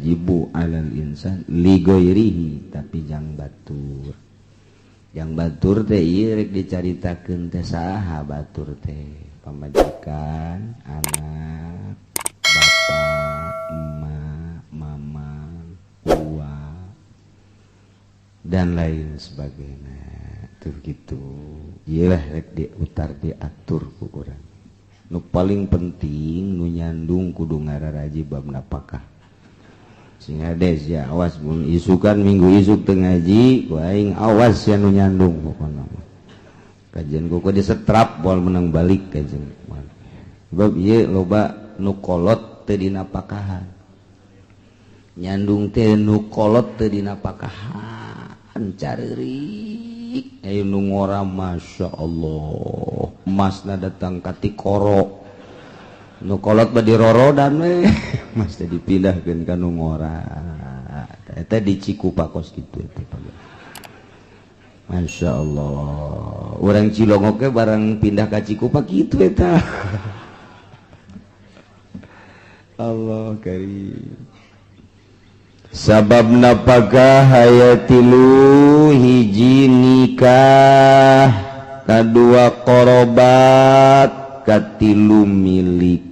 tajibu alal insan li ghairihi, tapi jang batur. Jang batur teh ieu rek dicaritakeun teh saha batur teh? Pamajikan, anak, bapak, emak, mama, uwa, dan lain sebagainya. Tuh gitu. Iyalah, rek diutar diatur ku urang. Nu paling penting, nu nyandung kudu ngararaji bab napakah. Sing hades ya, awas mun isukan minggu isuk teu ngaji ku aing, awas ya nu nyandung. Pokona mah kajian kuku disetrap, moal menang balik kajian. Sebab ieu loba nu kolot teu dinapakahan, nyandung teh nu kolot teu dinapakahan, careurik. Ayo nu ngora, Masya Allah, emasna datang ka tikoro. Nu kolot mah dirorodan we, emas teh dipindahkeun ka nu ngora. Eta di Cikupa kos kitu eta. Masya Allah, orang Cilongok ge barang pindah ka Cikupa kitu eta. Allah karim. Sabab napakah aya tilu: hiji nikah, kadua korobat, katilu milik.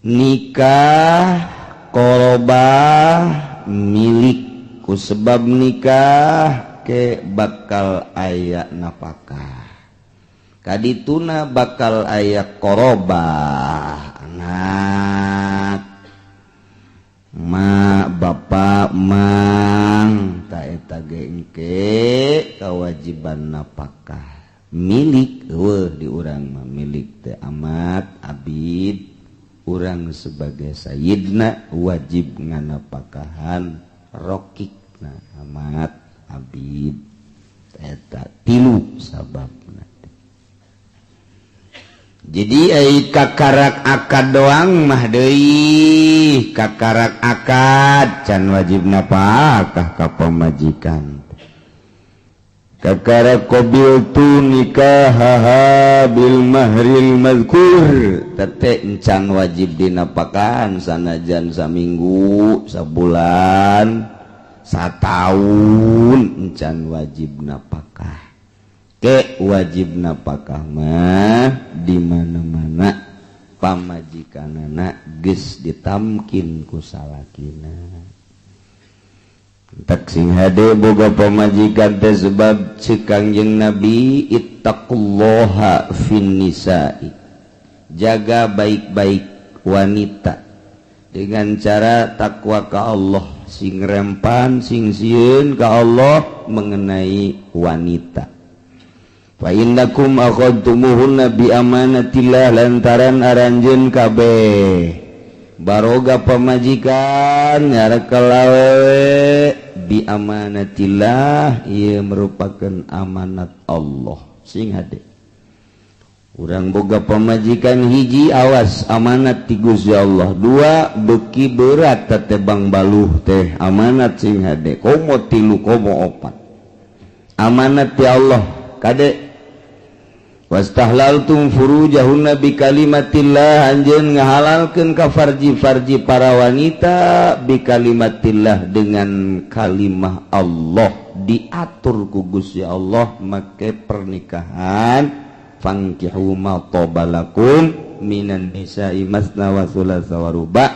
Nikah, korobah, milik. Ku sebab nikah ke bakal aya napakah, kadituna bakal aya korobah, anak, mak, bapak, mang ta eta ge engke kewajiban napakah. Milik eueuh di urang mah, milik teh amat abid. Urang sebagai sayyidna wajib nganapakahan rokikna, amat abid. Eta tilu sababna. Jadi ai kakarak akad doang mah deui, kakarak akad can wajib napakah ka pamajikan. Kakara qabiltu nikahaha bil mahril mazkur tete encan wajib dinapakahan, sanajan saminggu, sabulan, satahun, encan wajib napakah. Ke wajib napakah mah di mana-mana pamajikanana geus ditamkin ku salakina. Tak sing hade boga pamajikan teh, sebab cek Kangjeng Nabi, ittaqullaha fin nisa'i, jaga baik-baik wanita dengan cara takwa ka Allah, sing rempan, sing sieun ka Allah mengenai wanita. Fa innakum akhadtumuhunna bi amanatillah, lantaran aranjeun kabeh baroga pamajikan nyarekel awewe bi amanatillah, ieu merupakan amanat Allah. Sing hade urang boga pamajikan hiji, awas, amanat ti Gusti Allah. Dua beki berat teh, bang baluh teh amanat. Sing hade, komo tilu, komo opat, amanat ti Allah. Kade, wastahlaltum furujahunna bi kalimatillah, anjeun ngahalalkeun ka farji-farji para wanita bi kalimatillah, dengan kalimah Allah. Diatur ku Gusti Allah make pernikahan, fankihu ma tobalakum minan nisa'i masna wa thulatha wa ruba,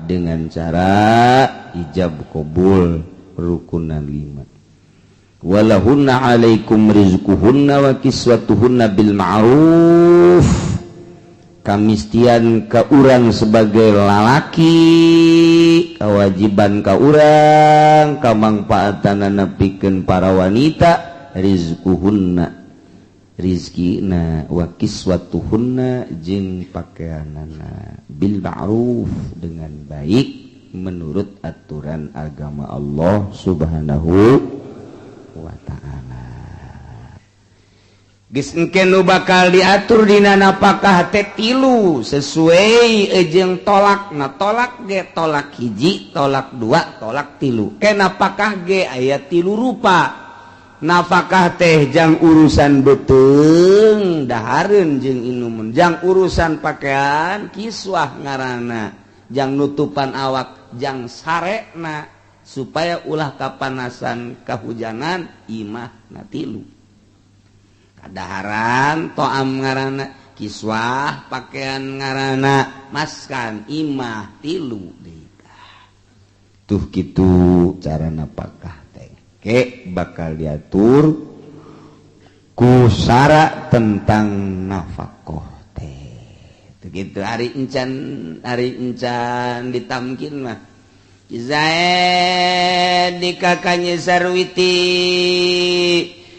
dengan cara ijab qabul, rukunan lima. Walahunna alaikum rizquhunna wa kiswatuhunna bil ma'ruf. Kamistian ka urang sebagai lalaki, kewajiban ka urang kamangfaatan pikeun para wanita, rizquhunna rizkina, wa kiswatuhunna jeung pakaianana, bil ma'ruf, dengan baik menurut aturan agama Allah Subhanahu wa ta'ala. Geus engke nu bakal diatur dina napakah teh tilu sesuai jeung tolak. Nah, tolak ge tolak hiji, tolak dua, tolak tilu. Ke napakah ge aya tilu rupa. Nafkah teh jang urusan beuteung, dahareun jeung inumun, jang urusan pakaian, kiswah ngaranna. Jang nutupan awak, jang sarekna supaya ulah kapanasan, kahujanan, imah na tilu. Kadaharan toam ngaranna, kiswah pakaian ngaranna, maskan imah, tilu deui. Tuh, gitu cara napakah teh ke bakal diatur ku syara tentang nafkah teh. Begitu hari encan, hari encan ditamkin mah. Zaid nikah ka Nyi Sarwiti,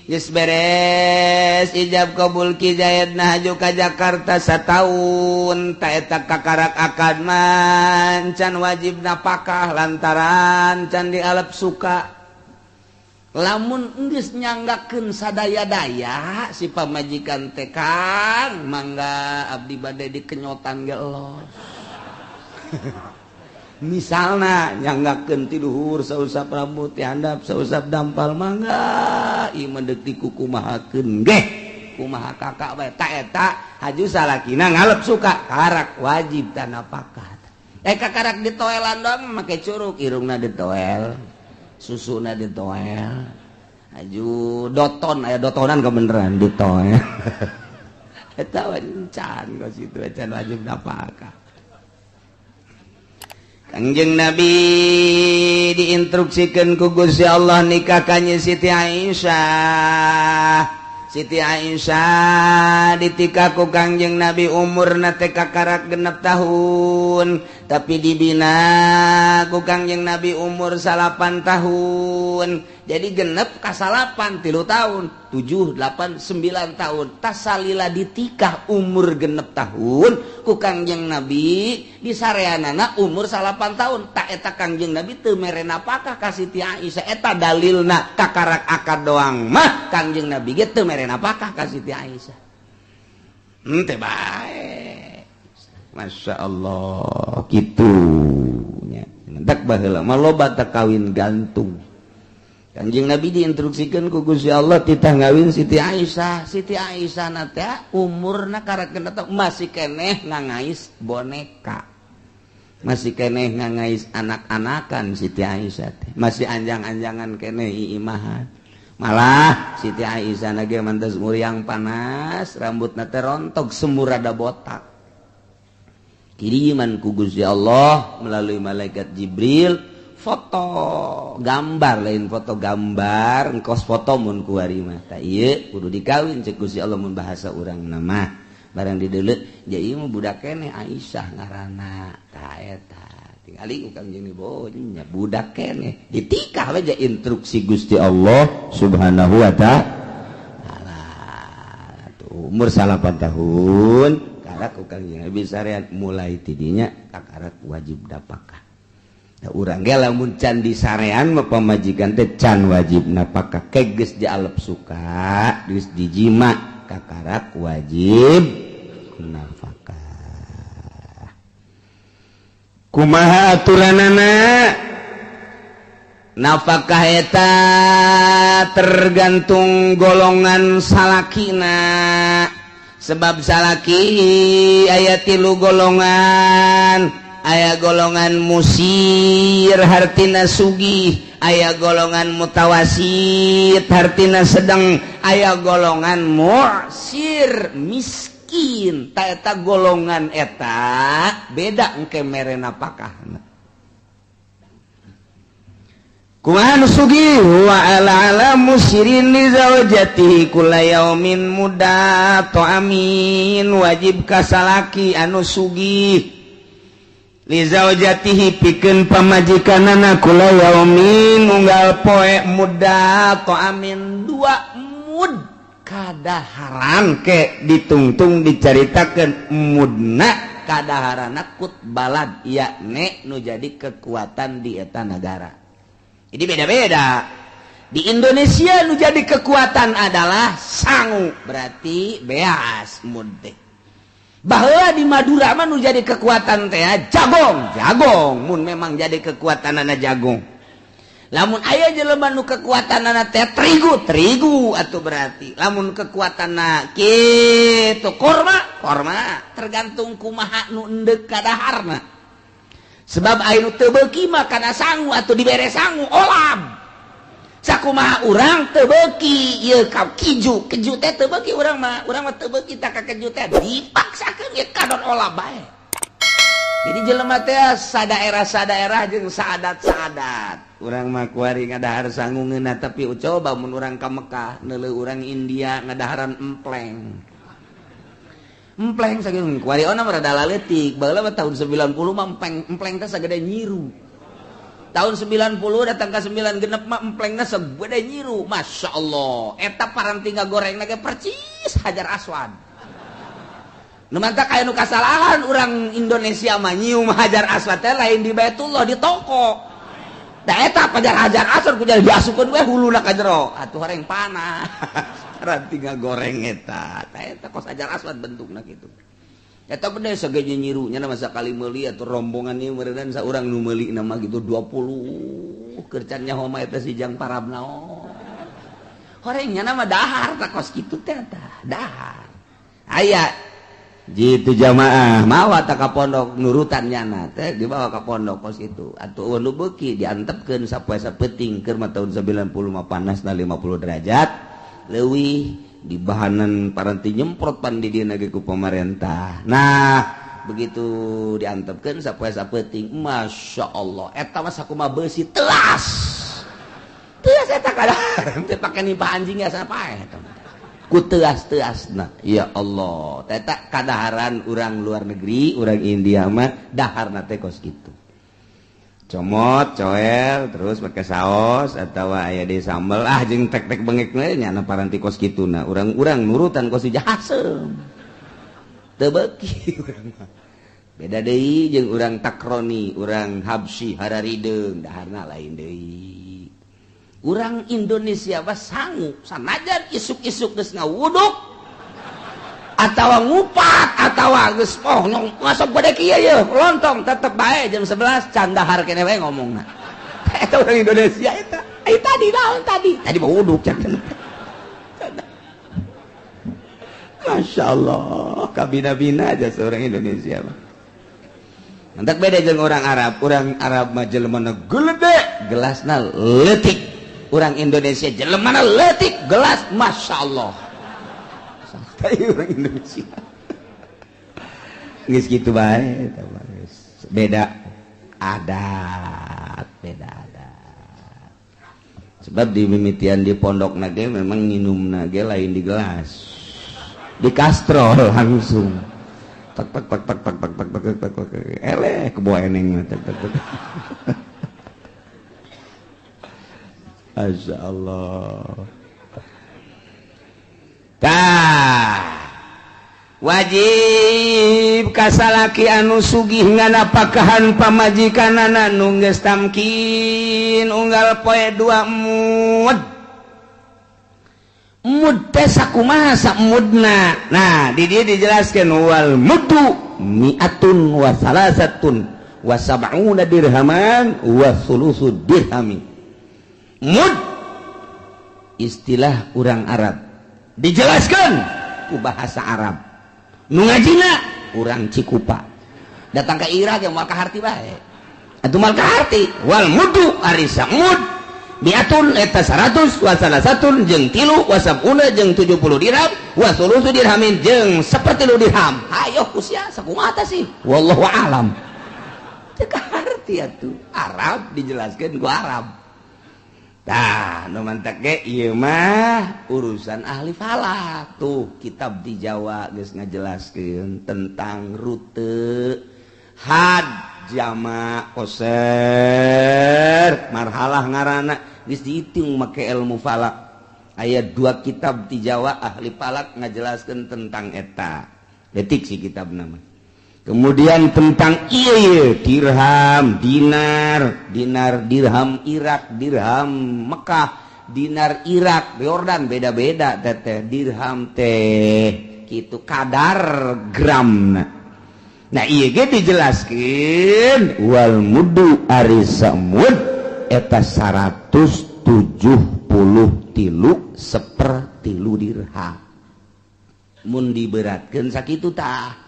geus beres ijab kabul, Ki Zaid haju ka Jakarta sataun. Ta eta kakarak akad mah can wajib napakah lantaran can dialep suka. Lamun geus nyanggakeun sadaya-daya si pamajikan teh, "Kang, mangga, abdi bade dikenyotan ge los," misalnya, nyanggakeun ti luhur sausap rambut, ti handap sausap dampal, "Mangga, ieu mah deuk dikukumahakeun ge kumaha kakak bae," ta eta haju salakina ngalep suka, karak wajib tanapakah. Eh, kakarak ditoelan doang, make curuk irungna ditoel, susuna ditoel, haju doton, aya dotonan kebeneran ditoel, eta encan kos itu can wajib napakah. Kangjeng Nabi diinstruksikan ku Gusti Allah nikah ka Nyi Siti Aisyah. Siti Aisyah ditikah ku Kangjeng Nabi umurna teh kakarak 6 tahun, tapi dibina ku Kangjeng Nabi umur 9 tahun. Jadi genep kasalapan 3 tahun, 7, 8, 9 tahun. Tasalila ditikah umur 6 tahun ku Kangjeng Nabi, di sareanana umur 9 tahun. Ta eta Kangjeng Nabi teu mere napakah ka Siti Aisyah. Eta dalilna kakarak akad doang mah Kangjeng Nabi ge teu mere napakah ka Siti Aisyah. Henteu bae. Masya Allah, gitu nya. Tak baheula mah loba tak kawin gantung. Kanjeng Nabi diinstruksikan ku Gusti Allah titah ngawin Siti Aisyah. Siti Aisyah na teh umurna karak masih keneh ngangais boneka. Masih keneh ngangais anak-anakan. Siti Aisyah teh masih anjang-anjangan keneh iimahan. Malah Siti Aisyah na ge mantas muriang panas, rambutna teh rontok, sembur rada botak. Kiriman ku Gusti Allah melalui malaikat Jibril foto gambar, lain foto gambar engkos foto mun kuari mah. Tak ieu kudu dikawin cek Gusti Allah, mun bahasa urang nama. Barang dideuleu, ja ieu mah budak keneh, Aisyah ngaranna. Ta eta tingali ku Kangjeng nya budak keneh, ditikah we instruksi Gusti Allah Subhanahu wa Ta'ala. Tuh umur 9 tahun karak ku Kangjeng Nabi syariat, mulai tidinya kakarak wajib napakah. Urang ge lamun can disarean mah pamajikan teh can wajib napakah. Ke geus dialep suka, geus dijima, kakarak wajib nafkah. Kumaha aturanana nafkah eta tergantung golongan salakina, sebab salaki aya tilu golongan. Aya golongan musir, hartina sugih. Aya golongan mutawasit, hartina sedang. Aya golongan mu'sir, miskin. Ta eta golongan eta beda engke mere napakahna. Kumaha nu sugih? Wa ala ala musirin li zaujatihi kulla yaumin mudda ta'amin, wajib ka salaki anu sugih li zaujatihi pikeun pamajikanana kulla yaumin unggal poe mudda ta'amin 2 mud kadaharan. Ke ditungtung dicaritakeun mudna kadaharana qut balad, yakni nu jadi kekuatan di eta negara. Jadi beda-beda. Di Indonesia nu jadi kekuatan adalah sangu, berarti beas mud teh. Bahwa di Madura mah nu jadi kekuatan teh jagong, jagong mun memang jadi kekuatan anak jagung. Lamun aya jelema nu kekuatan teh terigu, terigu atau berarti lamun kekuatan kitu korma, korma, tergantung kumaha nu endek kadaharna. Sebab anu teu beuki mah kana sangu atau dibere sangu olab. Sakumaha urang teu beuki ieu ka keju, keju teh teu beuki urang mah, urang mah teu beuki tah ka keju teh dipaksakeun ge kadon olab bae. Jadi jelema teh sadaerah-sadaerah jeung saadat-saadat. Urang mah kuari ngadahar sangu ngeunah, tapi coba mun urang ka Mekah neuleuh urang India ngadaharan empleng. Empleng sakitu kuari ona mah rada leutik, baheula mah tahun 90 mah empleng empleng teh sagede nyiru. Tahun 90 datang ka 9 genep mah emplengna sagede nyiru. Masya Allah, eta paranti ngagorengna ge percis Hajar Aswad. Nu mantak aya nu kasalahan urang Indonesia mah nyium Hajar Aswad teh lain di Baitullah, di toko. Da eta pajar Hajar Aswad ku jadi diasupkeun we huluna ka jero. Atuh horeng panas. Paranti ngagoreng eta. Tah eta kos Hajar Aswad bentukna kitu. Eta beda sagede nyiru nya masa kali meuli atuh rombongan ieu meureunnan saurang nu meuli na mah gitu 20 keur can nyaho mah eta si jang parab naon. Horeng nya mah dahar tah kos kitu teh tah dahar. Aya jitu jamaah mawa tak ka pondok nurutan nyana teh dibawa ka pondok kos itu atuh nu beuki diantepkeun sapoe sapeuting keur mah tahun 90 mah panasna 50 derajat leuwih di bahanan paranti nyemprot pan di dieu ge ku pamarentah. Nah, begitu diantepkeun sapoe sapeuting, Masya Allah, eta mah sakumaha beusi telas. Telas eta kadang teh pake nimpa anjing ya sapae eta mah. Ku teas-teasna. Ya Allah, eta kadaharan urang luar negeri, urang India mah daharna teh kos kitu. Comot, coel, terus pakai saos atau aya di sambal ah jeung tek-tek bengek we nya paranti kos kituna. Urang-urang nurutan kos haseum. Teu beuki urang mah. Beda deui jeung urang Takroni, urang Habsyi hararideung daharna lain deui. Urang Indonesia mah sangu sanajan isuk-isuk geus ngawuduk atawa ngupat atawa geus oh masuk gede kieu ye lontong tetep bae jam 11 can dahar keneh wae ngomongna. Eta urang Indonesia eta. Eh tadi naon tadi? Tadi mah wuduk can. Masya Allah, kabina-bina aja seorang Indonesia mah. Mantak beda jeung orang Arab. Orang Arab mah jelemana gede, gelasna leutik. Orang Indonesia jelemana leutik, gelas Masya Allah. Santai orang Indonesia. Geus kitu bae eta mah geus. Beda adat, beda adat. Sebab di mimitian di pondok nage memang nginum nage lain di gelas. Di kastrol langsung. Tek tek tek tek tek tek tek tek tek tek. Eleh kebo eneng tek tek tek. Masya Allah. Tah wajib kasalaki anu sugih nganapakahan pamajikanana nu geus tamkin unggal poe 2 mud. Mud teh sakumaha samudna. Nah, di dieu dijelaskeun wal muddu mi'atun wa salasatun wa sab'una dirhaman wa sulusu dirhami. Mud istilah urang Arab dijelaskan ku bahasa Arab nu ngajina urang Cikupa datang ke Irak yang moal kaharti bae atuh moal kaharti wal muddu ari samud mi'atun eta 100 wa salasatun jeung 3 wa sab'una jeung 70 dirham wa sulusu dirhamin jeung sapertilu dirham. Hayoh kusia sakumaha tah sih wallahu alam teu kaharti atuh Arab dijelaskeun ku Arab. Tah, nu mantak ge ieu mah urusan ahli falak. Tuh kitab di Jawa geus ngajelaskeun tentang rute had jama koser marhalah ngaranna geus dihitung make ilmu falak. Aya 2 kitab di Jawa ahli falak ngajelaskeun tentang eta. Detik si kitab nama. Kemudian tentang iya dirham, dinar, dinar dirham Irak, dirham Mekah, dinar Irak, Yordan beda-beda teteh dirham teh gitu kadar gram. Nah iya ge dijelaskeun wal muddu ari samud eta 173 sepertilu dirham. Mun diberatkeun sakitu tah.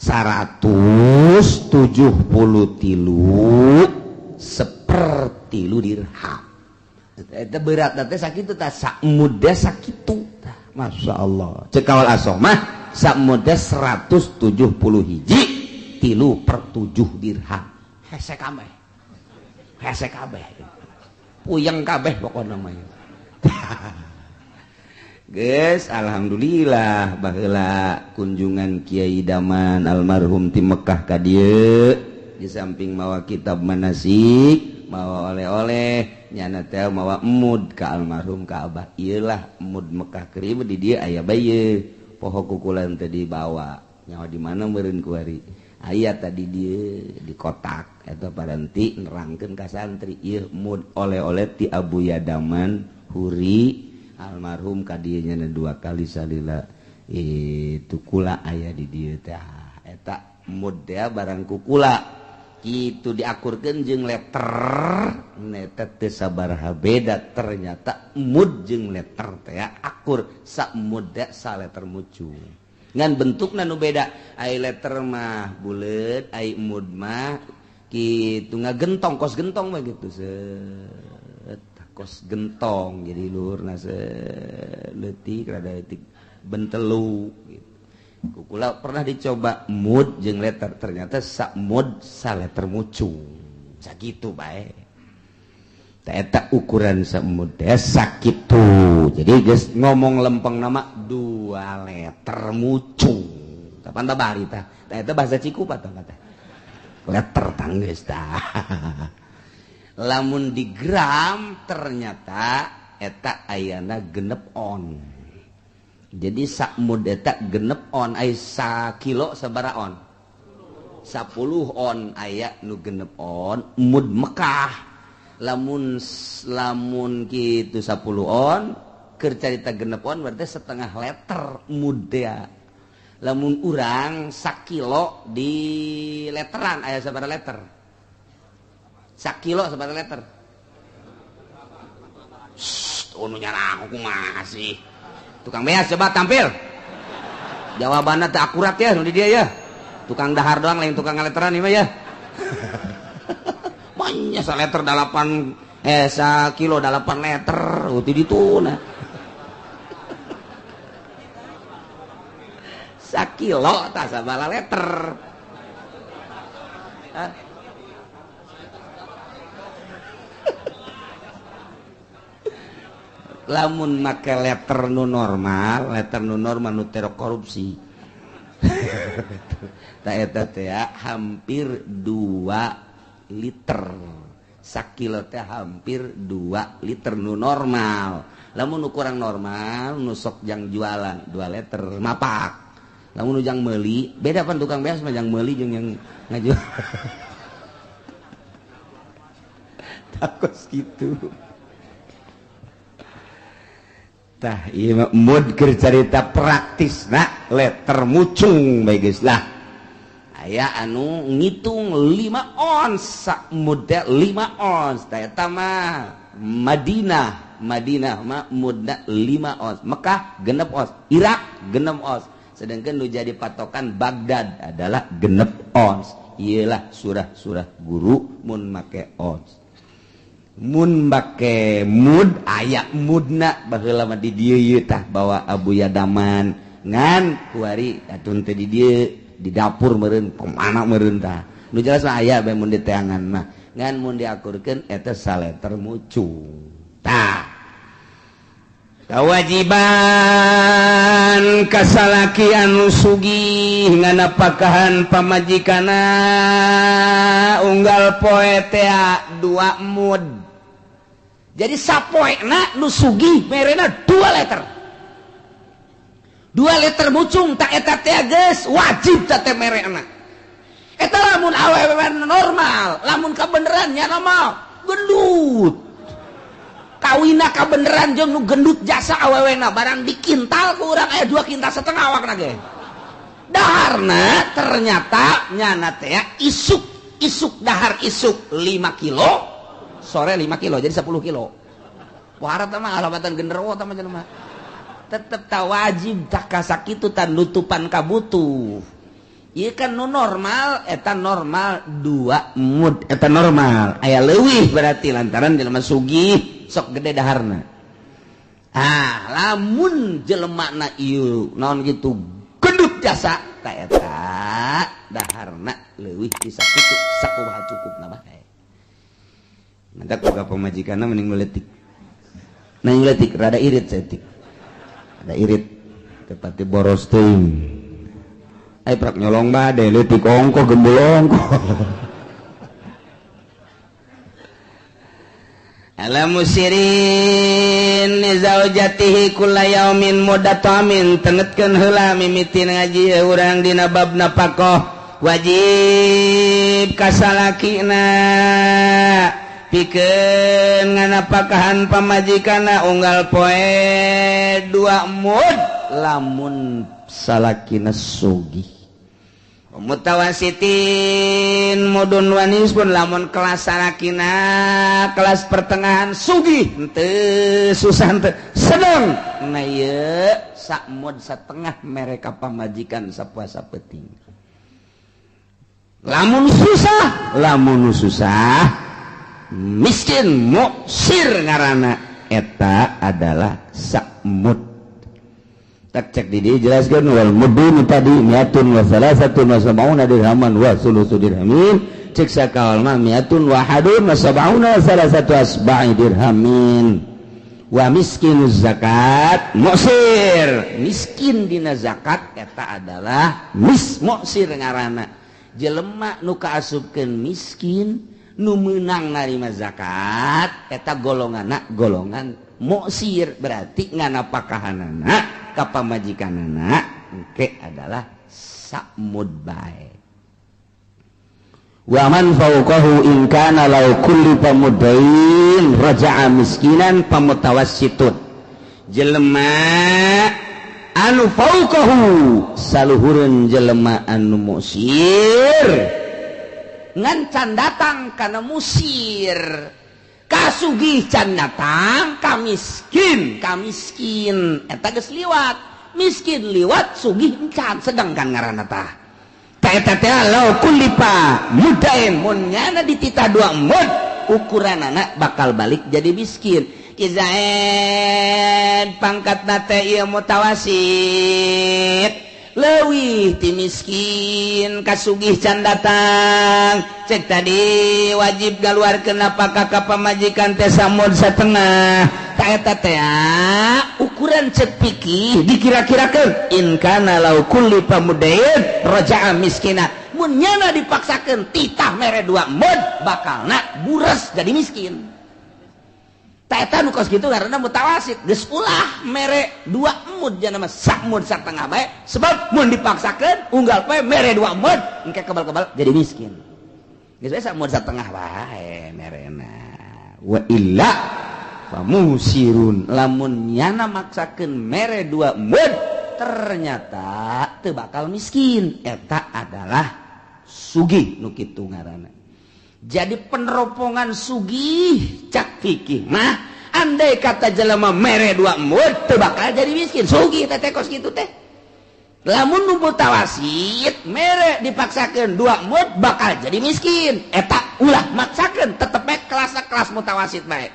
173 sepertilu dirham. Eta berat teh sakitu tah sak mud sakitu tah. Masya Allah, cek kaul asoh mah sak mud 171 3/7 dirham. Hese kabeh, hese kabeh, puyeng kabeh pokokna mah. Guys, alhamdulillah baheula kunjungan Kiai Daman almarhum ti Mekah ka dieu, di samping mawa kitab manasik, mawa oleh-oleh, nyana teh mawa emud ka almarhum ka Abah. Iyalah emud Mekah keur di dieu aya bae poho kukulan teh dibawa nyawa di mana meureun kuari aya tadi dieu di kotak eta paranti nerangkeun ka santri ieu mud oleh-oleh ti Abu Yadaman Huri almarhum ka dieu nya dua kali salila itu kula aya di dieu teh eta mud teh barang kukula kitu diakurkeun jeung letter neta teu sabaraha beda. Ternyata mud jeung letter teh akur, sak mud teh sa letter mucung, ngan bentukna nu beda. Ai letter mah buleut, ai mud mah kitu ngagentong, kos gentong mah gitu, set kos gentong, jadi luhurna leutik, rada leutik bentelu gitu. Kukula pernah dicoba mud jeung letter, ternyata sak mud sa letter mucung sakitu bae. Tah eta ukuran sak mud teh sakitu. Jadi geus ngomong lempeng nama 2 letter mucung kapan tah bari tah. Tah eta bahasa Cikupa tah teh letter tanggeus tah. Lamun di gram ternyata eta ayana 6 on. Jadi sak mud eta 6 on. Ai sakilo sabaraha on? 10 on aya nu 6 on mud Mekah. Lamun lamun kitu 10 on keur carita 6 on berarti setengah liter mud teh. Lamun urang sakilo di leteran aya sabaraha liter? Sakilo sabaraha liter? Shh, nu nyarang kumaha sih? Tukang beas coba tampil. Jawabannya tak akurat ya nu di dia ya. Tukang dahar doang lain tukang ngaleteran ieu mah ya. Banyak saleter 8 sakilo 8 liter ti ditu nah. Sakilo tah sabaraha liter? Hah? Lamun make letter nu normal, letter nu normal nu teu korupsi. Ta eta teh hampir 2 liter. Sakilo teh hampir 2 liter nu normal. Lamun nu kurang normal nu sok jang jualan 2 liter mapak. Lamun nu jang meuli, beda pan tukang beas mah jang meuli jeung yang ngajual. Takos kitu. Tah ieu mah mud keur carita praktis na letter mucung bae geus lah. Aya anu ngitung 5 ons sak mud teh 5 ons. Tah eta mah Madinah, Madinah mah mudna 5 ons, Mekah 6 ons, Irak 6 ons. Sedangkan nu jadi patokan Baghdad adalah 6 ons. Iyalah surah-surah guru mun make ons. Mun make mud aya mudna baheula mah di dieu ieu tah bawa Abu Yadaman ngan kuari atuh teh di dieu di dapur meureun kumaha meureun tah nu jelas mah aya bae mun diteangan mah ngan mun diakurkeun eta saleter mucung tah. Kewajiban kasalaki anu sugih nganapakahan pamajikana unggal poe teh 2 mud. Jadi sapoena nu sugih merena 2 liter. 2 liter mucung tak eta teh geus wajib teh merena. Eta lamun awewe normal, lamun kabeneran nya normal, gendut. Kawina kabeneran jeung nu gendut jasa awewena barang dikintal ku urang aya 2,5 kintal awakna ge. Daharna ternyata nyana teh isuk, isuk dahar isuk 5 kilo, sore 5 kilo jadi 10 kilo. Waharat mah alamatan genderuwo tah mah jelema. Tetep tak wajib tak kasakitu tan nutupan kabutuh. Ieu kan nu normal eta normal 2 mud eta normal aya leuwih berarti lantaran jelema sugih sok gede daharna. Ah lamun jelema na ieu naon gitu gendut jasa ta eta daharna leuwih ti sakitu sakumaha cukupna bae. Mantap boga pamajikanna mending leutik. Nang leutik rada irit saeutik. Rada irit tepati boros teuing. Ay prak nyolong bade leutik ongko gembul ongko. Ala musirin li zaujatihi kulla yaumin mudatamin tengetkeun heula mimiti ngaji urang dina bab napakoh wajib ka salakina pikeun nganapakahan pamajikanna unggal poe 2 mud lamun salakina sugih. Mutawasitin mudun wanis pun lamun kelas salakina kelas pertengahan sugih henteu susah henteu sedang nah ieu sakmud satengah mereka pamajikan sapuasa peuting. Lamun susah miskin muksir ngaranna eta adalah sakmud. Tak cek di dia jelaskan wal mudun tadi miatun wa salasatun wa sab'una dirhaman wa sulusu dirhamin cek sakawal mah miatun wa hadun wa sab'una salasatu asba'i dirhamin wa miskin zakat muksir miskin dina zakat eta adalah muksir ngaranna jelema nu kaasupkeun miskin nu meunang narima zakat eta golonganna golongan muksir berarti nganapakahanana ka pamajikanana engke adalah sakmud bae. Wa man fawqahu in kana law kulli pamudain raja'a miskinan pamutawassitun jelema anu fawqahu saluhureun jelema anu musir ngan can datang kana musir kasugih can datang ka miskin eta geus liwat miskin liwat sugih encan sedangkan ngaranna tah ta eta teh law kullipa mudain mun nyana dititah 2 mud ukuranana bakal balik jadi miskin. Izaid pangkatna teh ieu mutawasit leuwih ti miskin kasugih can datang cek tadi wajib ngaluarkeun napakah ka pamajikan teh samud satengah ta eta teh ukuran cek pikih dikira-kirakeun in kana law kulli pamudain raja'a miskina mun nyana dipaksakeun titah mere 2 mud bakalna buras jadi miskin. Eta nu kos kitu karena mutawasit geus ulah mere 2 mud jana mah sakmud satengah bae sebab mun dipaksakeun unggal poe mere 2 mud engke kebal-kebal jadi miskin geus bae sakmud satengah bae merena wa illa famusirun lamun nyana maksakeun mere 2 mud ternyata teu bakal miskin eta adalah sugih nu kitu ngaranna. Jadi peneropongan sugih cak fikih mah andai kata jelema mere 2 mud teu bakal jadi miskin sugih teh kos kitu teh. Lamun nu mutawasit mere dipaksakeun 2 mud bakal jadi miskin eta ulah maksakeun tetep bae kelas mutawasit bae.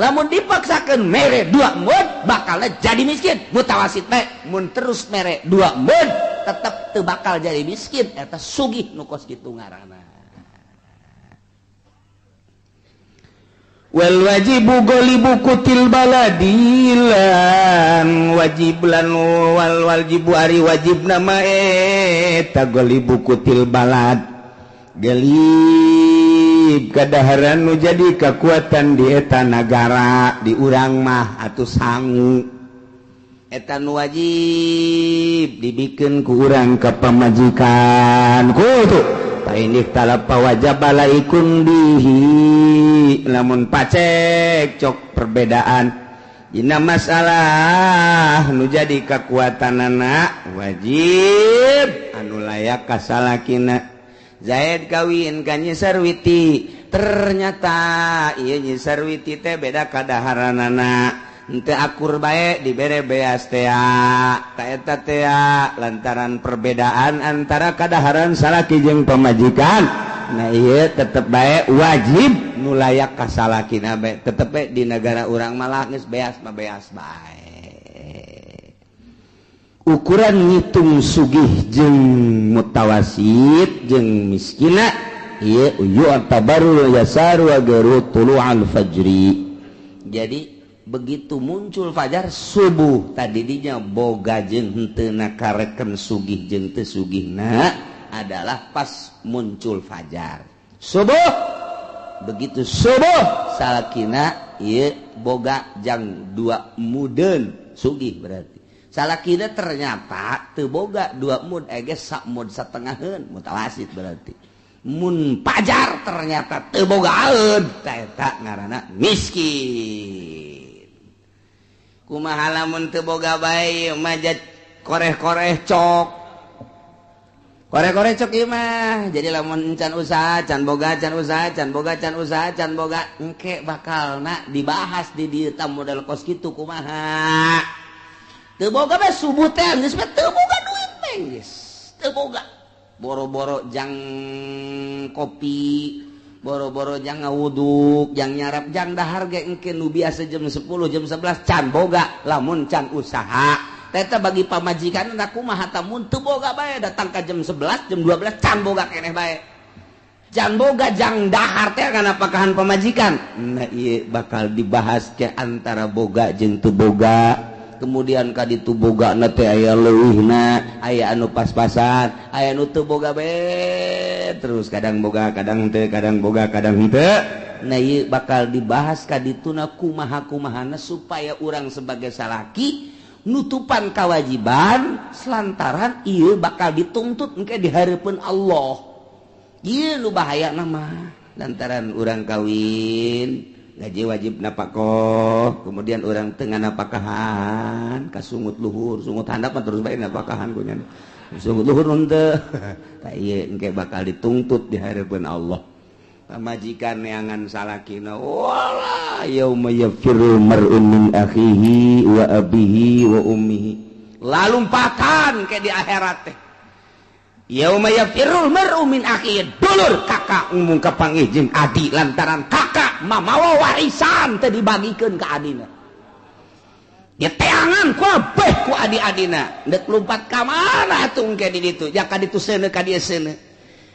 Lamun dipaksakeun mere 2 mud bakal jadi miskin mutawasit bae mun terus mere 2 mud tetep teu bakal jadi miskin eta sugih nu kos kitu ngaranna. Wal wajibu golibu kutil baladilan wajib lan wal wajibu ari wajib nama eta golibu kutil balad gelib kadaharan nu jadi kekuatan di eta nagara di urang mah atuh sangu eta nu wajib dibikeun ku urang ka pamajikan kutu ini talapa wajib balaikun bihi lamun pacek cok perbedaan dina masalah nu jadi kekuatanana wajib anu layak kasalakina. Zaid kawin ka Nyi Sarwiti ternyata ieu Nyi Sarwiti teh beda kadaharanana. Henteu akur bae dibere beas tea ta eta tea lantaran perbedaan antara kadaharan salaki jeung pamajikan. Nah ieu tetep bae wajib nu layak ka salakina bae tetep bae di negara urang malah geus beas mah beas bae. Ukuran ngitung sugih jeung mutawasit jeung miskina ieu yu'tabaru yasaru wa garu tulu'al fajri. Jadi begitu muncul fajar subuh tadi dinya boga jeung henteu na kareken sugih jeung teu sugihna adalah pas muncul fajar subuh. Begitu subuh salakina ieu boga jang dua muden sugih berarti. Salakina ternyata teu boga dua mud ege sak mud satengaheun mutawasit berarti. Mun fajar ternyata teu bogaeun ta eta ngaranna miskin. Kumaha lamun teu boga bae mah koreh-koreh cok. Koreh-koreh cok ieu mah. Jadi lamun can usaha, can boga, can usaha, can boga, can usaha, can boga, engke bakalna dibahas di dieu tah model kos kitu kumaha. Teu boga bae subuh teh geus mah teu boga duit teh geus. Teu boga. Boro-boro jang kopi, boro-boro jang ngawuduk, jang nyarap, jang dahar ge engke nu biasa jam 10, jam 11 can boga lamun can usaha. Teta bagi pamajikan na kumaha ta mun teu boga bae datang ka jam 11, jam 12 can boga keneh bae. Can boga jang dahar teh kana pakahan pamajikan. Nah ieu bakal dibahas ke antara boga jeung teu boga. Kemudian ka ditu bogana teh aya leuwihna, aya anu pas-pasan, aya nu teu boga bae terus kadang boga, kadang henteu, kadang boga, kadang henteu. Nah ieu bakal dibahas ka dituna kumaha-kumahana supaya urang sebagai salaki nutupan kewajiban selantaran ieu bakal dituntut engke di hareupeun Allah. Ieu nu bahayana mah lantaran urang kawin gaji wajib napakoh, kemudian orang tengah napakahan, kasungut luhur, sungut handap mah terus bae napakahan ku nya. Sungut luhur henteu. Tah ieu engke bakal dituntut di hareupeun Allah. Pamajikan neangan salakina, wala yauma yafirul mar'u min akhihi wa abihi wa ummihi. Lalumpakan ke di akhirat teh. Yauma yafirul mar'u min akhihi, dulur kakak ngumung kapanggih jeung adi lantaran kakak mamawa warisan teh dibagikeun ka adina. Diteangan kabeh ku adi-adina. Deuk lumpat ka mana atuh engke di ditu? Ja ka ditu seuneu ka dieu seuneu.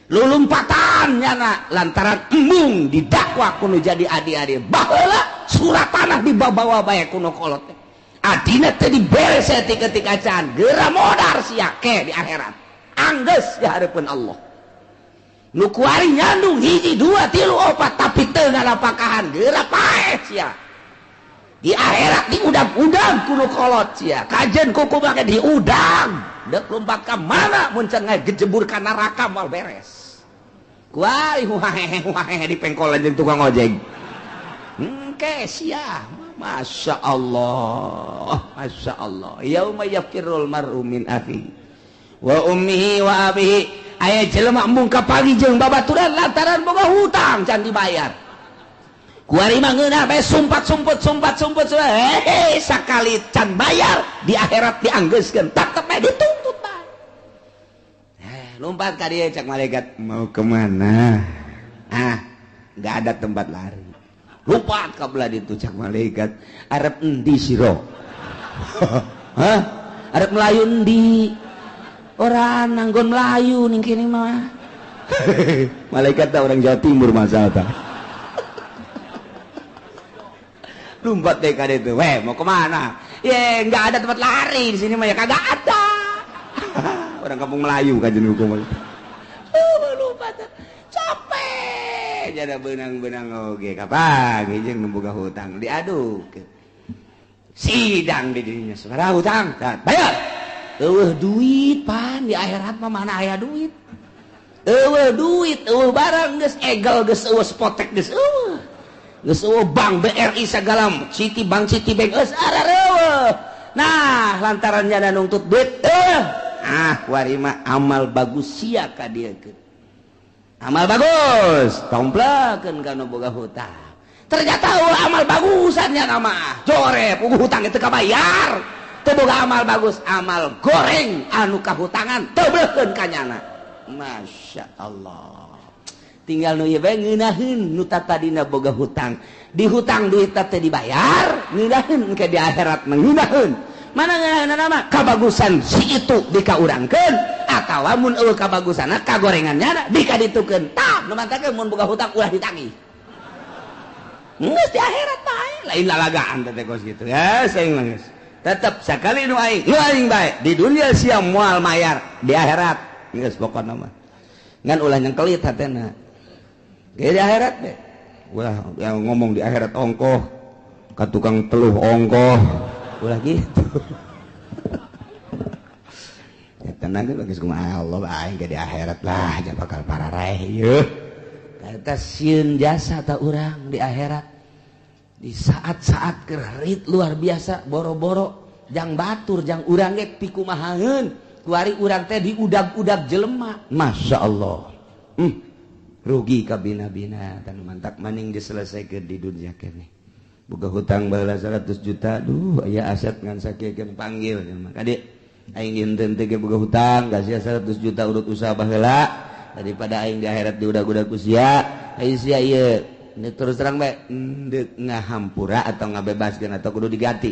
Lulumpatan nyana lantaran embung didakwa kuno jadi adi-adi. Baheula surat tanah dibawa bae kuno kolot teh. Adina teh dibere saeutik-eutik acan, geura modar sia ke di akhirat. Anggeus di hareupeun Allah. Nu kuari nyandung hiji dua tilu opat tapi teu ngalapakahan geura paeh sia. Di akhirat diudang-udang kuno kolot sia. Kajen kuku make diudang. Deuk lumpat ka mana mun can ngagejebur ka neraka moal beres. Kuari huahehe huahehe di pengkolan jeung tukang ojek. Engke sia. Masya Allah, Masya Allah. Yauma yafirul mar'u min akhihi wa ummihi wa abihi. Aya jelema embung kapagi jeung babaturan lantaran boga hutang can dibayar. Kuari mah ngeunah bae sumpat-sumput sumpat-sumput hehe sakali can bayar di akhirat dianggeuskeun tetep bae dituntut bae. Lompat ka dieu cak malaikat mau kemana? Ah, enggak ada tempat lari. Lompat ka belah ditu cak malaikat arep endi sira? Hah? Arep melayu endi? Ora nanggon melayu ning kene mah. Malaikat tah orang Jawa Timur masalah tah. Lompat deh ka ditu. Weh, mau kemana? Ye, enggak ada tempat lari di sini mah ya kagak ada. Orang kampung Melayu kajian hukum. Lompat. Capek. Jada benang-benang oge kapan jeung nu boga hutang diaduk. Sidang di dirinya sabaraha hutang? Bayar. Eueuh duit pan di akhirat mah mana aya duit. Eueuh duit, eueuh barang geus egel geus eueuh spotek geus eueuh. Geus eueuh bank BRI sagala, Citibank Citibank geus arareueuh. Nah, lantaran jana nungtut duit ah warima amal bagus sia ka dieu. Amal bagus, tomplakeun ka nu boga hutang. Ternyata euweuh amal bagusannya nama jorep puguh hutang itu kabayar. Teu boga amal bagus, amal goreng anu kahutangan teu beukeun ka nyana. Masya Allah. Tinggal nu ieu bae ngeunaheun nu tadina boga hutang. Di hutang duit teh dibayar, ngeunaheun ke di akhirat mah ngeunaheun. Mana ngeunaheun mah kabagusan si itu dikaurangkeun atawa mun euweuh kabagusanna kagorengan nyana dikaditukeun. Tah nu mantakeun mun boga hutang ulah ditagih. Geus di akhirat bae, lain lalagaan teh kos kitu. Ya, saing mah geus. Tetep sakali nu aing bae di dunia sia moal mayar, di akhirat geus pokona mah. Ngan ulah nyengkelit hatena. Ge di akhirat deh. Ulah yang ngomong di akhirat ongkoh, ka tukang teluh ongkoh, ulah gitu. Ya tenang ge geus kumaha Allah bae ge di akhirat lah, jangan bakal pararaeh ieu. Eta sieun jasa ta urang di akhirat. Di saat-saat kerit luar biasa boro-boro jang batur jang urang ge pikumahaeun kuari urang teh diudag-udag jelema. Masya Allah. Rugi kabina-bina dan mantak maning diselesaikan di dunia kene. Boga hutang baheula 100 juta, duh aya aset ngan sakieu panggil jelema. Kade aing dinten teh boga hutang kasih 100 juta urut usaha baheula daripada aing di akhirat diudag-udag ku sia. Aing sia ieu ini terus terang bae endek ngahampura atau ngabebaskeun atau kudu diganti.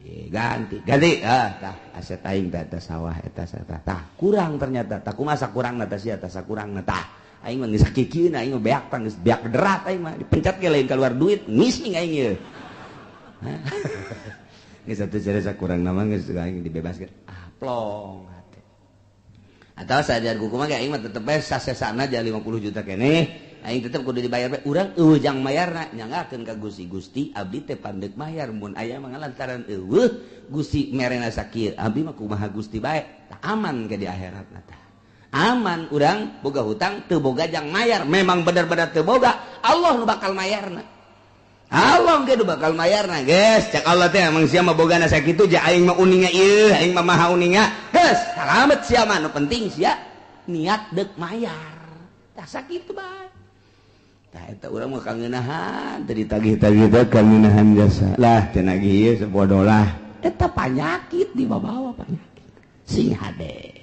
Ye, ganti, ganti. Ah, tah aset aing teh eta sawah eta tah. Tah kurang ternyata. Tah kumaha sakurangna tah sia tah sakurangna tah. Aing mah geus sakikieun aing mah beak tah geus beak derat aing mah dipencet ge lain keluar duit ngising aing ieu. Geus atuh sia sakurangna mah geus aing dibebaskeun. Ah, plong hate. Atau sajar kumaha ge aing mah tetep bae sasesana aja 50 juta keneh. Aing tetep kudu dibayar bae. Urang euweuh jang mayarna nyanggakeun ka Gusti, Gusti abdi teh pandeuk mayar mun aya mah lantaran euweuh Gusti merena sakieu abdi mah kumaha Gusti bae. Tah aman ke di akhiratna tah. Aman urang boga hutang teu boga jang mayar, memang bener-bener teu boga, Allah nu bakal mayarna. Allah ge nu bakal mayarna, geus cek Allah teh emang sia mah bogana sakitu ja aing mah uninga ieu, aing mah maha uninga. Geus salamet sia mah, nu penting sia niat deuk mayar. Tah sakitu bae. Tah eta urang mah kangeunahan teu ditagih-tagih teh kangeunahan jasa. Lah teu nagih ieu sebodoh lah. Eta panyakit dibawa penyakit. Sing hade.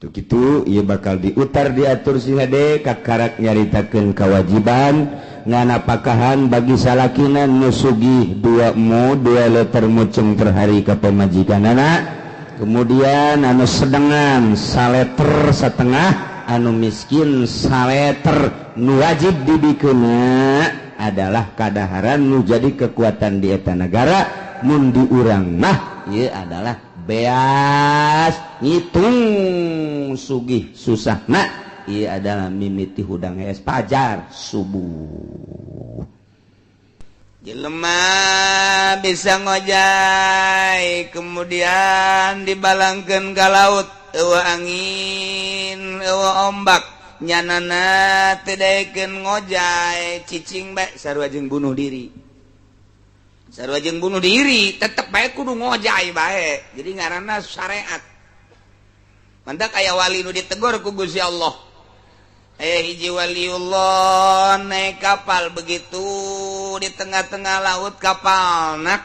Tuh kitu ieu bakal diutar diatur sing hade kakarak nyaritakeun kewajiban nganapakahan bagi salakina nu sugih 2 mu 2 liter mucung per hari ka pamajikanana. Kemudian anu sedengan saleter setengah, anu miskin saleter. Nu wajib dibikeunna adalah kadaharan nu jadi kekuatan di eta negara. Mun di urang mah ieu adalah beas ngitung sugih susahna ieu adalah mimiti hudang es pajar subuh. Jelema bisa ngojay kemudian dibalangkeun ka laut, euweuh angin euweuh ombak, nyanana teu daekeun ngojay, cicing bae sarua jeung bunuh diri. Sarua jeung bunuh diri, tetep bae kudu ngojay bae. Jadi ngaranna syariat. Mantak aya wali nu ditegor ku Gusti Allah. Aya hiji waliullah naik kapal, begitu di tengah-tengah laut kapalna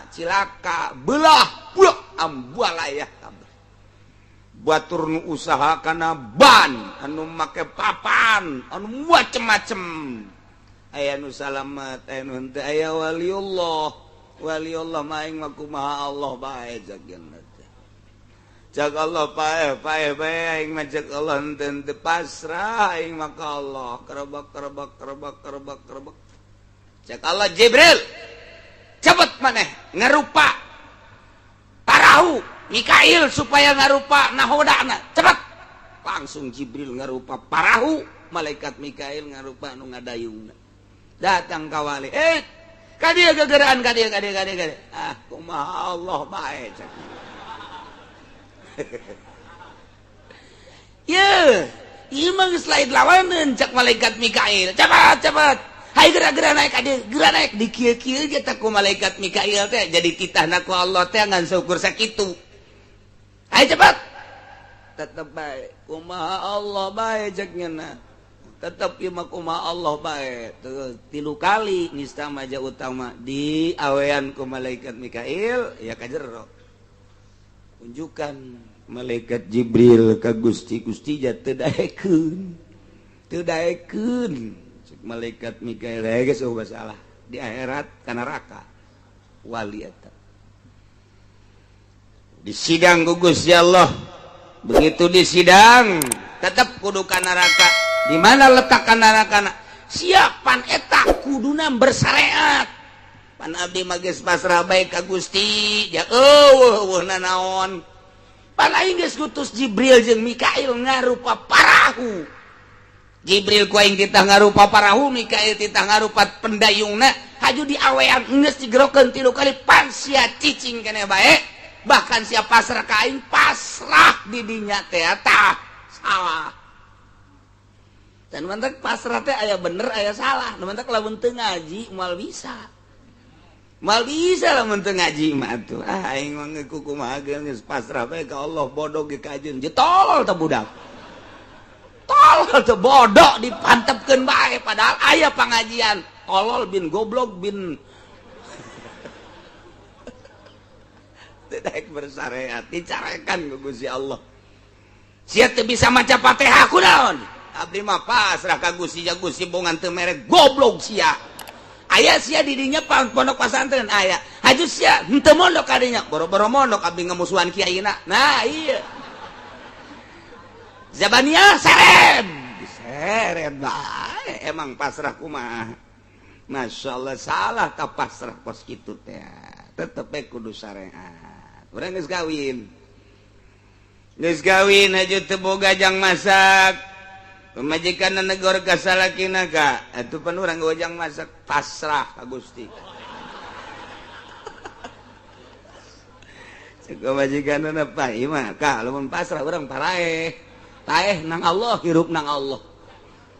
cilaka, belah buah ambualayah kabeh. Batur nu usaha kana ban, anu make papan, anu macem-macem. Aya nu salamet, aya nu henteu. Aya waliullah, waliullah mah aing mah kumaha Allah bae jageuna teh. Cak Allah paeh paeh bae aing mah, cek Allah henteu henteu pasrah aing mah ka Allah, kerebak kerebak kerebak kerebak kerebak. Cek Allah, Jibril cepet maneh ngarupa parahu, Mikail supaya ngarupa nahodana cepet. Langsung Jibril ngarupa parahu, malaikat Mikail ngarupa nu ngadayungna. Datang ka wali, eh ka dieu gegeraan, ka dieu ka dieu ka dieu ka dieu. Ah, kumaha Allah bae cek. Ye, ieu mah geus lain lawaneun, cek malaikat Mikail. Cepat cepat. Hai geura-geura naik ka dieu, geura naik di kieu-kieu ge teh ku malaikat Mikail teh jadi titahna ku Allah teh ngan saukur sakitu. Hai cepat. Tetep bae kumaha Allah bae cek nyeuna. Tetep ieu mah kumaha Allah bae. Tilu kali nista maja utama di awean ku malaikat Mikail ya ka jero. Unjukan malaikat Jibril ka Gusti, Gusti ja teu daekeun. Teu daekeun. Cek malaikat Mikail geus eueuh masalah di akhirat ka neraka. Wali eta. Di sidang ku Gusti Allah. Begitu di sidang tetep kudu ka neraka. Di mana letak ka neraka? Siapan eta kuduna bersyariat. Pan abdi mah geus pasrah bae ka Gusti, ja eueuh eueuh nanaon. Pan aing geus ngutus Jibril jeung Mikail ngarupa parahu. Jibril ku aing titah ngarupa parahu, Mikail titah ngarupa pendayungna, haju diawean geus digerokeun 3 kali pan sia cicing keneh bae. Bahkan sia pasrah ka aing pasrah di dinya teh tah salah. Dan mantak pasrah teh aya bener aya salah. Nu mantak lamun teu ngaji moal bisa. Moal bisa lamun teu ngaji mah atuh. Ah aing mah kumaha geus pasrah bae ka Allah bodoh ge ka ajeun. Je tolol teh budak. Tolol teh bodoh dipantepkeun bae padahal aya pangajian. Tolol bin goblok bin tidak bersyariat dicarekan ku Gusti Allah. Sia teu bisa maca Fatihah kunaon? Abdi mah pasrah ka Gusti ja Gusti bongan teu mere goblok sia. Aya sia di dinya pondok pasantren aya. Haju sia henteu mondok ka dinya, boro-boro mondok abdi ngamusuhan kiaina. Nah iya. Zabaniah seret. Diseret bae emang pasrah kumaha. Masya Allah salah ta pasrah kos kitu teh. Tetep bae kudu syariat. Urang geus kawin. Geus kawin haju teu boga jang masak. Pemajikan negor ka salakina ka, atuh pan urang gojang masak pasrah ka Gusti. Cek pamajikanna pa ieu mah ka lamun pasrah urang paraeh. Paeh nang Allah hirup nang Allah.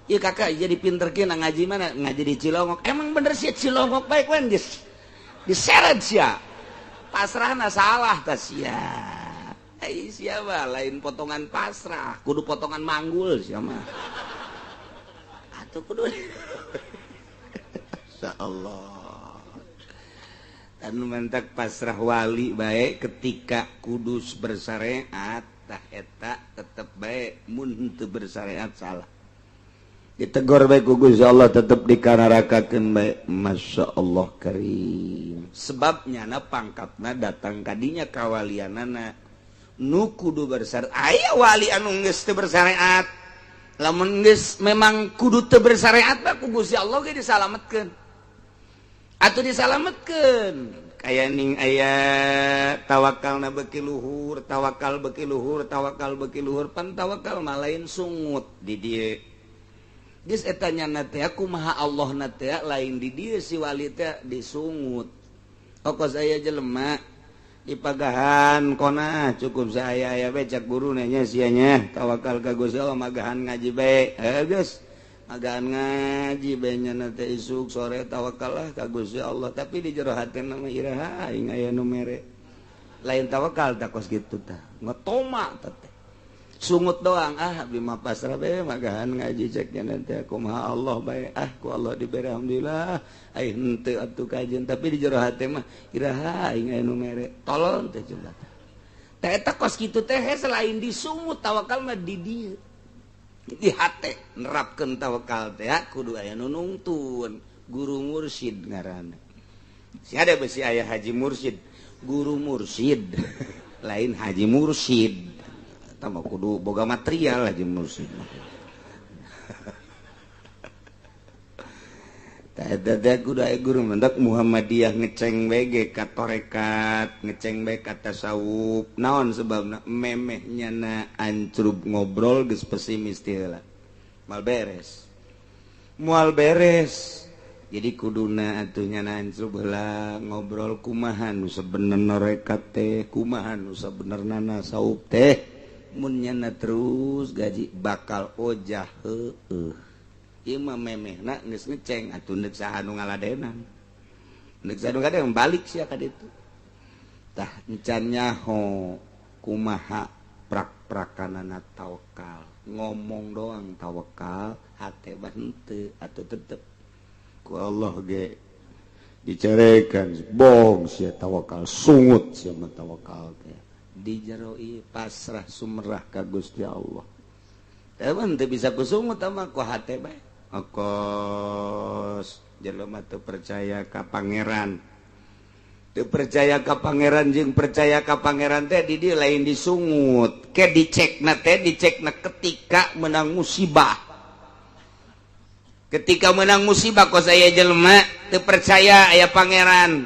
Ieu kakak jadi pinter kieu nang ngaji mana ngaji di Cilongok. Emang bener sih Cilongok bae wan geus diseret sia. Pasrahna salah ta sia. Ai sia mah lain potongan pasrah, kudu potongan manggul sia mah. Atuh kudu. Insyaallah. Dan mantak pasrah wali bae ketika kudus bersyariat tah eta tetep bae mun teu bersyariat salah. Ditegor bae ku Gusti Allah tetep dikanarakakeun bae. Masya Allah karim. Sebabnya na pangkatna datang kadinya kawalianana nu kudu bersyariat. Aya wali anu geus teu bersyariat. Lamun geus memang kudu teu bersyariat mah ku Gusti Allah ge disalametkeun. Atuh disalametkeun. Kaya ning aya tawakalna beuki luhur, tawakal beuki luhur, tawakal beuki luhur, pan tawakal mah lain sungut di dieu. Geus eta nyana teh kumaha Allah na teh lain di dieu si wali teh disungut. Okos aya jelema dipagahan kona cukup saya aya bae cak guru nya sia nya tawakal ka Gusti Allah magahan ngaji bae. Geus magahan ngaji bae nyana teh isuk sore tawakal lah ka Gusti Allah tapi di jero hatena mah iraha aing aya nu mere. Lain tawakal tah kos kitu tah ngetoma teh. Sungut doang ah abdi mah pasrah bae magahan ngaji cek nya teh kumaha Allah bae ah ku Allah dibere alhamdulillah ai henteu atuh kajeun tapi di jero hate mah iraha aing aya nu mere tolol teh coba teh eta kos kitu teh selain disungut tawakal mah di dieu di hate nerapkeun tawakal teh kudu aya nu nungtun guru mursyid ngaranna si ada besi aya haji mursyid guru mursyid lain haji mursyid tambah kudu boga material haji mursyid. Teh kudu aya guru mendak Muhammadiyah ngeceng bae ge ka tarekat, ngeceng bae ka tasawuf. Naon sebabna memeh nyana ancrub ngobrol geus pesimis teh heula. Moal beres. Moal beres. Jadi kuduna atuh nyana ancrub heula ngobrol kumaha nu sabenerna tarekat teh, kumaha nu sabenerna tasawuf teh. Mun nyana terus gaji bakal ojah heueuh. Ieu mah memehna geus ngeceng atuh neuk saha nu ngaladenan. Neuk saha nu ngaladenan balik sia ka ditu. Tah encan nyaho kumaha Prak-prakanana tawakal, ngomong doang tawakal, hate mah henteu atau tetep ku Allah ge dicarekan. Bohong sia tawakal, sungut sia mah tawakal teh. Di jero ieu pasrah sumerah ka Gusti Allah. Teman teu bisa ku sungut mah, ku hate bae. Okos jelema teu percaya ka Pangeran, teu percaya ka Pangeran jeung percaya ka Pangeran teh di dieu lain disungut ke, dicekna teh, dicekna ketika menang musibah. Ketika menang musibah, kok saya jelema teu percaya aya Pangeran,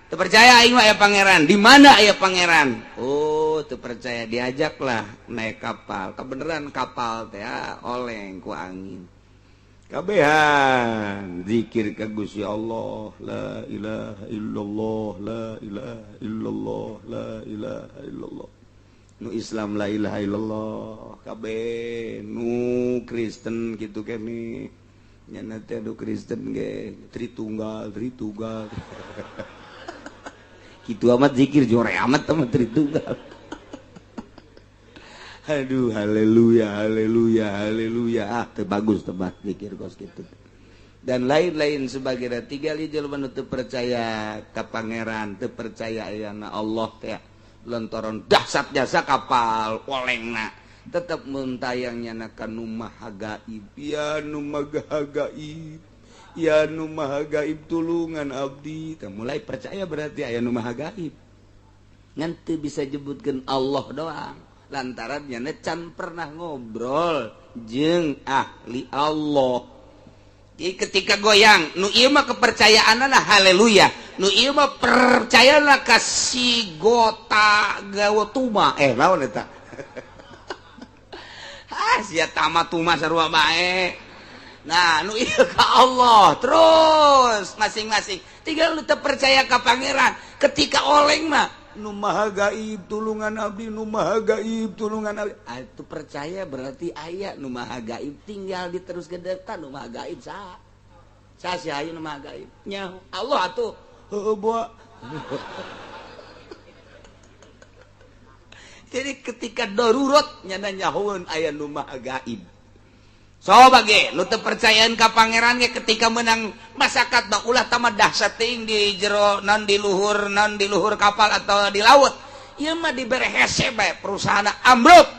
teu percaya aing mah aya Pangeran, di mana aya Pangeran? Oh, teu percaya. Diajaklah naik kapal, kebenaran kapal teh oleng ku angin, kabehan zikir ka Gusti Allah, la ilaha illallah, la ilaha illallah, la ilaha illallah. Nu Islam la ilaha illallah kabeh, nu Kristen gitu kene nyana teh, nu Kristen ge Tritunggal, Tritunggal kitu amat zikir, jore amat sama Tritunggal. Aduh, haleluya, haleluya, haleluya. Ah, teu bagus tempat zikir kos gitu dan lain-lain sebagainya. Tiga jelema nu teu percaya ka Pangeran, teu percaya ayana Allah teh, lontoron dahsyat jasa kapal olengna, tetep mentayangnya na ka nu maha gaib. Ya nu maha gaib, ya nu maha gaib, tulungan abdi. Tah, mulai percaya berarti aya nu maha gaib, ngan teu bisa jebutkeun Allah doang lantaran nyana can pernah ngobrol jeung ahli Allah. Jadi ketika goyang, nu ieu mah kepercayaanna haleluya, nu ieu mah percayana ka si gota gawatuma, eh, naon eta? Ah, sia tama tuma sarua bae. Nah, nu ieu ka Allah terus masing-masing. Tinggal nu teu percaya ka Pangeran, ketika oleng mah, nu maha gaib tulungan abdi, nu maha gaib tulungan abdi. Ah, itu percaya berarti aya nu maha gaib, tinggal diterus gedetan nu maha gaib saha, saha si ayu nu maha gaib nya? Allah atuh, heueuh boa. Jadi ketika darurat nyana nyahoeun aya nu maha gaib. Coba ge nu teu percayaan ka Pangeran ge, ketika menang masyarakat mah ulah tamat dahsyat teuing di jero non di luhur, non di luhur kapal atau di laut. Ieu mah dibere hese bae, perusahaan ambruk,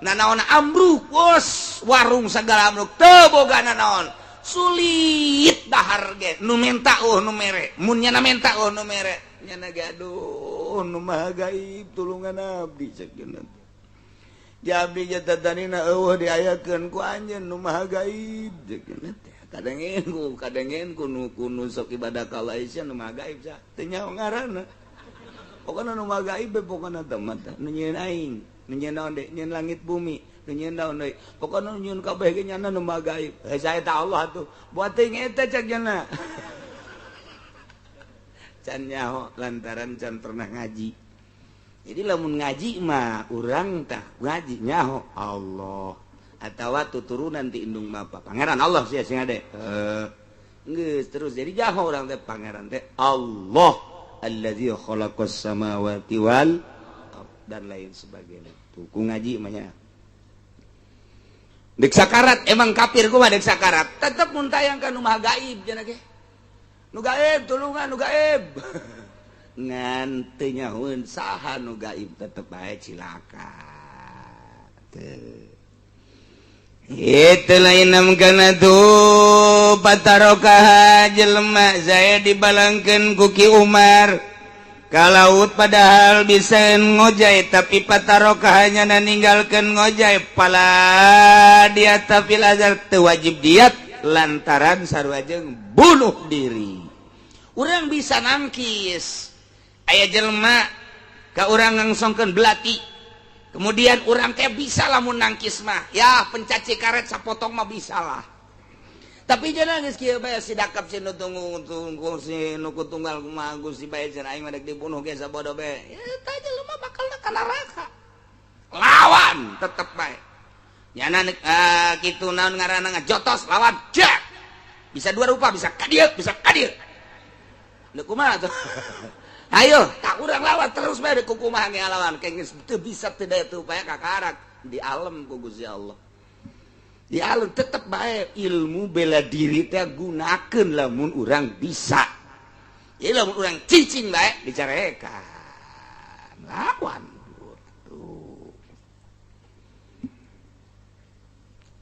nanaon ambruk, bos, warung segala ambruk, teu boga nanaon, sulit dahar ge, nu menta oh nu mere, mun nyana menta oh nu mere, nyana ge aduh, nu maha gaib tulungan abdi, cek. Abdi tadanina eueuh diayakeun ku anjeun nu maha gaib. Kadengen ku, kadengen ku nu ku sok ibadah ka Allah sia nu maha gaib sa teu nyaho ngaranna. Pokona nu maha gaib be, pokona teh mah nu nyieun aing, nu nyieun naon deui, nyieun langit bumi, nu nyieun naon deui, pokona nu nyieun kabeh ge nyana nu maha gaib. Hei, saya ta Allah tuh buat teuing eta, cek nyana can nyaho lantaran can pernah ngaji. Jadi lamun ngaji mah urang tah ngaji nyaho Allah atawa tuturunan ti indung bapa, Pangeran Allah sia sing ade. Geus terus jadi jaho urang teh Pangeran teh Allah allazi khalaqas samawati wal dan lain sebagainya. Tuh ku ngaji mah nya. Dek sakarat emang kafir kumaha, dek sakarat tetep mun tayang ka nu maha gaib cenah ge. Nu gaib tulungan, nu gaib. Ngan teu nyahoeun saha nu gaib, tetep bae cilaka. Teu. Itu lain kana tuh patarokaha jelema saya dibalangkeun ku Ki Umar ka laut, padahal bisa ngojay, tapi patarokaha nyana ninggalkeun ngojay, pala diyata fil azhar, teu wajib diat lantaran sarua jeung bunuh diri. Urang bisa nangkis, aya jelema ka urang ngangsongkeun belati, kemudian urang teh bisa lah mun nangkis mah ya, pencaci karet sapotong mah bisa lah. Tapi jangan geus kieu bae, si dakap si nu tunggu tunggu si nu tunggal kumaha Gusti bae cenah, aing mah dek dibunuh ge sabodo bae. Ya eta jelema bakal ka neraka. Lawan tetep bae nyana, kitu naon ngaranna, ngajotos lawan jak bisa dua rupa, bisa ka dieu, bisa ka dieu. Leu kumaha tuh? Ayo tak urang lawan terus bae, kukumaha ge lawan, kayak geus teu bisa, teu daya teu upaya, kakarak di alam ku Gusti Allah. Di alam tetep bae ilmu bela diri teh gunakeun lamun urang bisa. Ya, lamun urang cicing bae dicarekan, lawan tuh.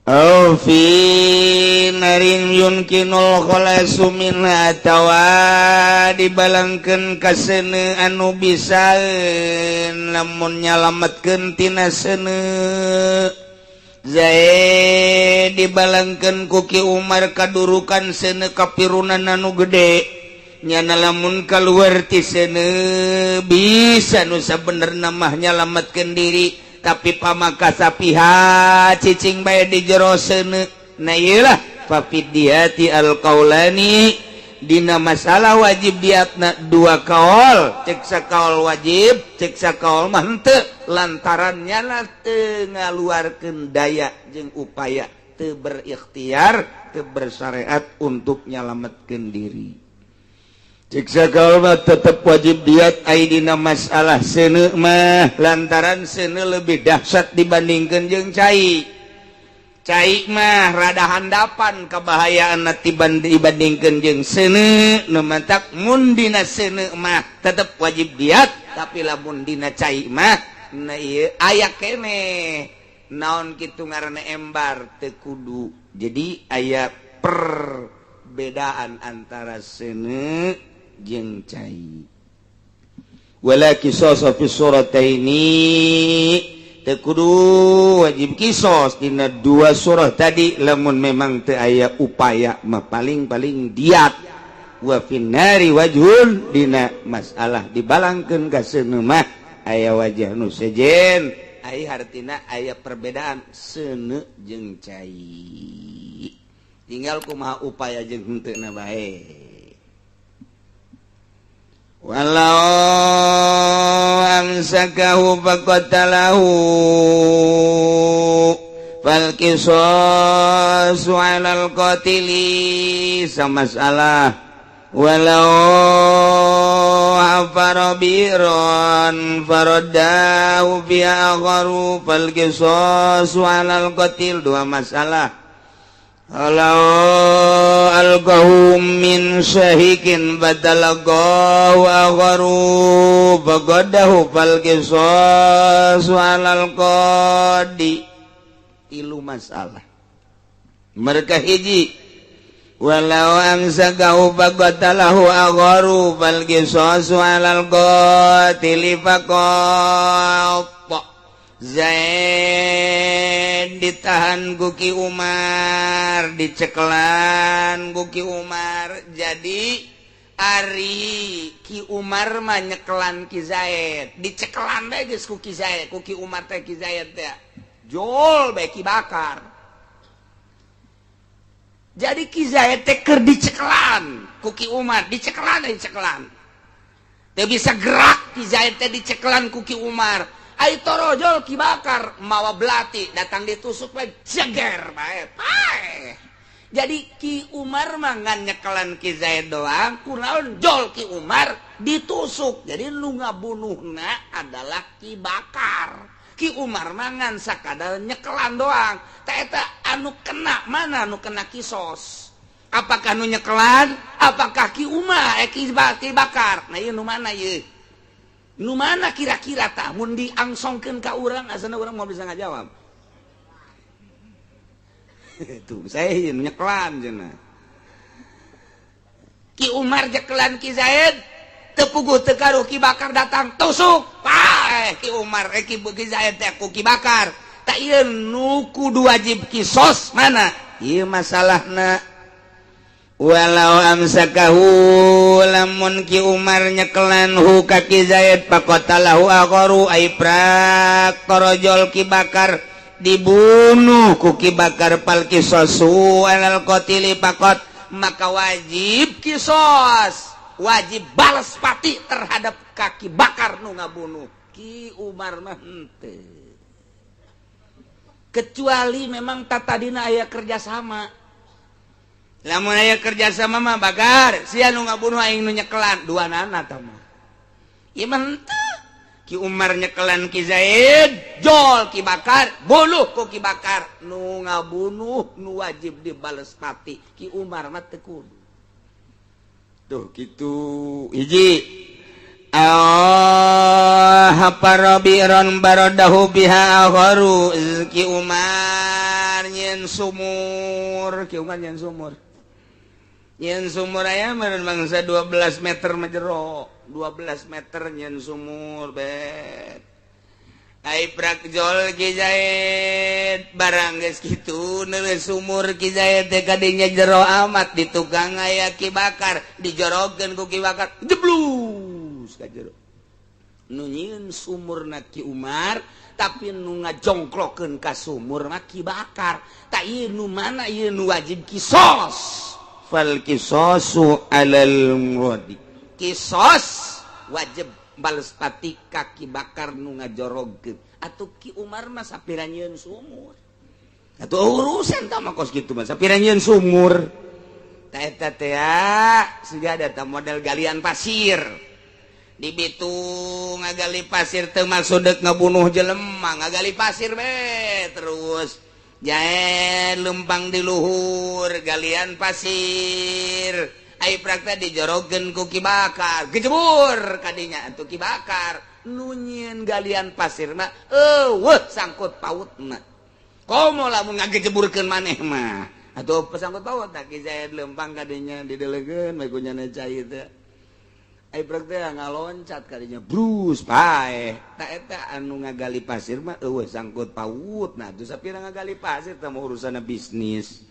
Aw fi narin yumkinul khalasu minha, atawa dibalangkeun ka seuneu anu bisa lamun nyalametkeun tina seuneu. Zaid dibalangkeun ku Ki Umar kadurukan seuneu, kapirunan anu gede nyana, lamun keluar ti seuneu bisa nu sabenerna mah nyalametkeun diri, tapi pamakasapiha cicing bae di jero seuneu. Nah, iyalah, fafiddiyati alqaulani, dina masalah wajib diatna dua kaol. Cek sakaol wajib, cek sakaol mah henteu, lantaran nyana teu ngaluarkeun daya jeung upaya, teu berikhtiar, teu bersyariat untuk nyalametkeun diri. Cek sakaol mah tetep wajib diat ai dina masalah seuneu mah, lantaran seuneu lebih dahsyat dibandingkeun jeung cai. Cai mah rada handapan kebahayaan dibandingkan jeung seuneu. Nu matak mun dina seuneu mah tetep wajib diat, tapi lamun dina cai mah, nah, ieu aya keneh naon kitu ngaranna, embar teu kudu. Jadi aya perbedaan antara seuneu jeung cai. Wala qisasa fi surataini, teu kudu wajib kisos dina dua surah tadi lamun memang teu aya upaya mah, paling-paling diat. Wa finnari wajhun, dina masalah dibalangkeun ka seuneu mah aya wajah nu sejen. Ai hartina aya perbedaan seuneu jeung cai, tinggal kumaha upaya jeung henteu na bae. Walau amsakahu faqatalahu fal qisasu 'alal qatili. Sama masalah walau hafara bi'ran faraddahu fi akharu fal qisasu 'alal qatil. Dua masalah. Kalau alqahu min syahikin fatalaqahu akharu faqadahu fal qisasu 'alal qadi. Tilu masalah mereka. Hiji, walau amsakahu faqatalahu akharu fal qisasu 'alal qatili faqat. Zaid ditahan ku Ki Umar, dicekelan ku Ki Umar. Jadi Ari Ki Umar mah nyekelan Ki Zaid, dicekelan bae geus ku Ki Zaid, ku Ki Umar teh. Ki Zaid teh jol bae Ki Bakar. Jadi Ki Zaid teh keur dicekelan ku Ki Umar, dicekelan, dicekelan, teu bisa gerak Ki Zaid teh dicekelan ku Ki Umar. Ai torojol Ki Bakar mawa belati datang, ditusuk bae, jeger bae, paeh. Jadi Ki Umar mah ngan nyekelan Ki Zaid doang. Kunaon jol Ki Umar ditusuk? Jadi nu ngabunuhna adalah Ki Bakar, Ki Umar mah ngan sakadar nyekelan doang. Ta eta anu kena mana, anu kena kisos? Apakah nu nyekelan, apakah Ki Umar, eh, Ki Bakar? Nah, ieu nu mana ieu? Nu mana kira-kira? Tah, mun diangsongkeun ka urang, asana urang mau bisa ngajawab. Tuh, saya nyekelan cenah. Ki Umar nyekelan Ki Zaid, teu puguh teu karuh Ki Bakar datang, tusuk paeh Ki Umar, eh, Ki Zaid teh ku Ki Bakar. Tak, ieu nu kudu wajib kisos mana ieu masalahna? Walau amsakahu, lamun Ki Umar nyekelan hu ka Ki Zaid, faqatalahu akharu, ai prak torojol Ki Bakar, dibunuh ku Ki Bakar, fal qisasu alal qatili faqat, maka wajib kisos, wajib balas pati terhadap ka Ki Bakar nu ngabunuh. Ki Umar mah henteu, kecuali memang tatadina aya kerjasama. Lamun aya kerjasama mah, "Bakar, sia nu ngabunuh, aing nu nyekelan," dua nana tah mah. Ieu mah henteu. Ki Umar nyekelan Ki Zaid, jol Ki Bakar, bunuh ku Ki Bakar. Nu ngabunuh nu wajib dibales pati. Ki Umar mah teu kudu. Tuh kitu hiji. Ah parabiron baradahu biha akharu. Ki Umar nyen sumur, Ki Umar nyen sumur. Nyen sumur aya meureun bangsa 12 meter mah jero, 12 meter nyen sumur bet. Ai prak jol Ki Zaid barang geus kitu neuleuh sumur Ki Zaid teh kadinya jero amat di tukang aya Ki Bakar dijorokeun ku Ki Bakar jeblus ka jero. Nu nyieun sumurna Ki Umar tapi nu ngajongklokeun ka sumur mah Ki Bakar. Tak ieu nu mana ieu nu wajib kisos. Fal kisosu alal muradi. Kisos wajib bales pati ka Ki Bakar nu ngajorogkeun. Atuh Ki Umar mah sapira nyieun sumur. Atuh urusan tah mah kos kitu mah sapira nyieun sumur. Ta eta teh siga ada model galian pasir. Di Bitung ngagali pasir teu maksud deuk ngabunuh jelema, ngagali pasir be terus. Jae lempang di luhur galian pasir. Ai prakta dijorogeun ku Ki Bakar, gejebur kadinya atuh Ki Bakar. Nu nyieun galian pasir mah eueuh sangkut pautna. Komo lamun ngagejeburkeun maneh mah. Atuh sangkut paut tah Ki Zaid lempang kadinya didelegeun we ku nyana cai teh. Ai prak teh ngaloncat kadinya brus paeh. Ta eta anu ngagali pasir mah eueuh sangkut paut. Nah atuh sapira ngagali pasir teh mah urusanna bisnis.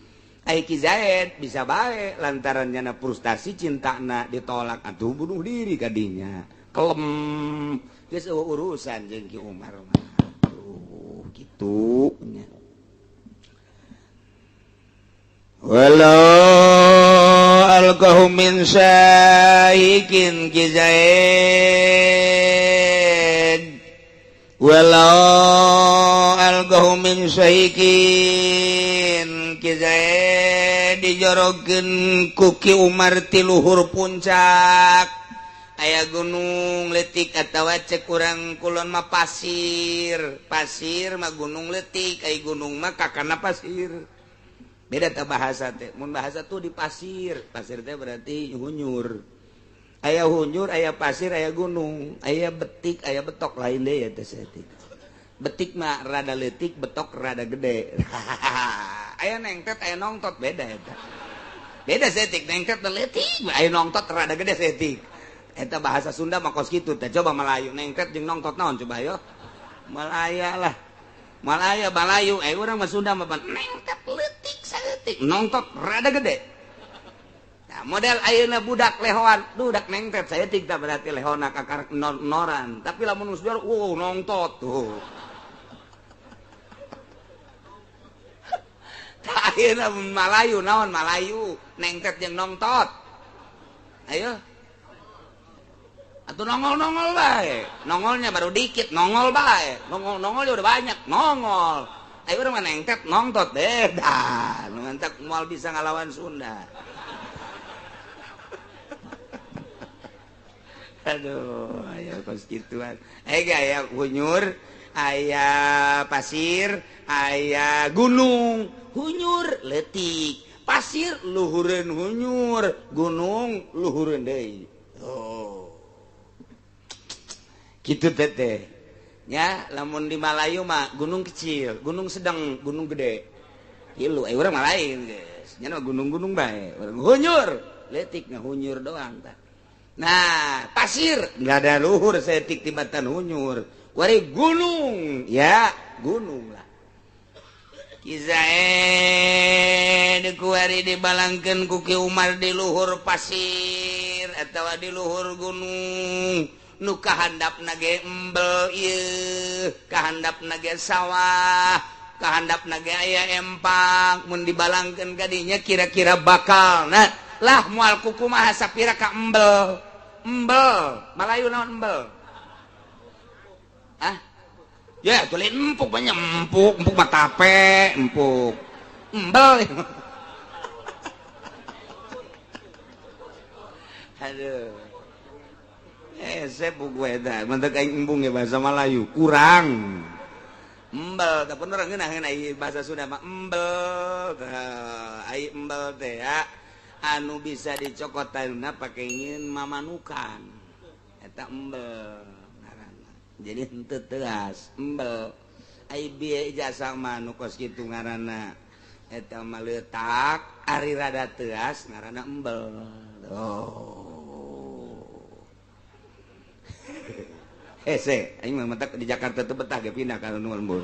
Ai Ki Zaid bisa bae lantaran nyana frustasi cintana ditolak atuh bunuh diri kadinya. Kelem geus eueuh urusan jeung Ki Umar mah. Tuh kitu nya. Walau alqahu min syahikin Ki Zaid. Walau alqahu min syahikin Ki Zaid dijorogeun ku Ki Umar ti luhur puncak. Aya gunung leutik atawa cek urang kulon mah pasir. Pasir mah gunung leutik, ai gunung mah kakana pasir. Beda teh bahasa teh. Mun bahasa tuh di pasir, pasir teh berarti hunyur. Aya hunyur, aya pasir, aya gunung, aya betik, aya betok lain deh ya teh saeutik. Betik mah rada leutik, betok rada gede. Aya nengtet, aya nongtot beda eta. Beda saeutik, nengtet teh leutik, aya nongtot rada gede saeutik. Eta bahasa Sunda mah kos kitu teh. Coba Melayu nengtet jeung nongtot naon coba ayo. Malaya lah. Malaya Balayu, urang mah Sunda mah nengtet leutik saeutik, nongtot rada gede. Nah, model ayeuna budak lehoan, budak nengtet saeutik tah berarti lehona kakar noran. Tapi lamun geus juara, wow nongtot tuh. Tah ayeuna Malayu naon Malayu, nengtet jeung nongtot. Ayo. Atau nongol-nongol bae. Nongolnya baru dikit, nongol bae. Nongol-nongolnya udah banyak, nongol. Ayo urang mah nengtet, nongtot deh. Dah, nu mantak moal bisa ngalawan Sunda. Aduh, ayo kos gituan. Aya hunyur, aya pasir, aya gunung. Hunyur leutik, pasir luhureun hunyur, gunung luhureun deui. Oh. Gitu teteh. Ya, lamun di Malayu mah gunung kecil, gunung sedang, gunung gede. Ieu urang mah lain geus. Nya mah gunung-gunung bae. Urang hunyur, leutik ngahunyur doang tah. Nah, pasir nggak ada luhur setik tibatan hunyur. Wari gunung, ya gunung lah. Ki Zaid kuari dibalangkeun ku Ki Umar di luhur pasir atawa di luhur gunung. Nu kahandapna ge embel ieu, kahandapna ge sawah, kahandapna ge aya empang, mun dibalangkeun ka dinya kira-kira bakal. Nah, lah moal kukumaha sapira ka embel. Embel, Malayu naon embel? Ah? Ya, tulis empuk banyak empuk, empuk mah tape, empuk. Embel. Aduh. Hese gue eta mentek aing embung ya bahasa Melayu kurang. Embel tah bener ngeunah ngeunah bahasa Sunda mah embel tah ai embel teh ya anu bisa dicokot tayuna pake nyieun mamanukan eta embel ngaranna. Jadi henteu teas embel ai bieu ijazah mah nu kos kitu ngaranna eta mah leutak ari rada teas ngaranna embel. Oh. Hese, aing mah matak di Jakarta teu betah ge pindah ka nu lembur.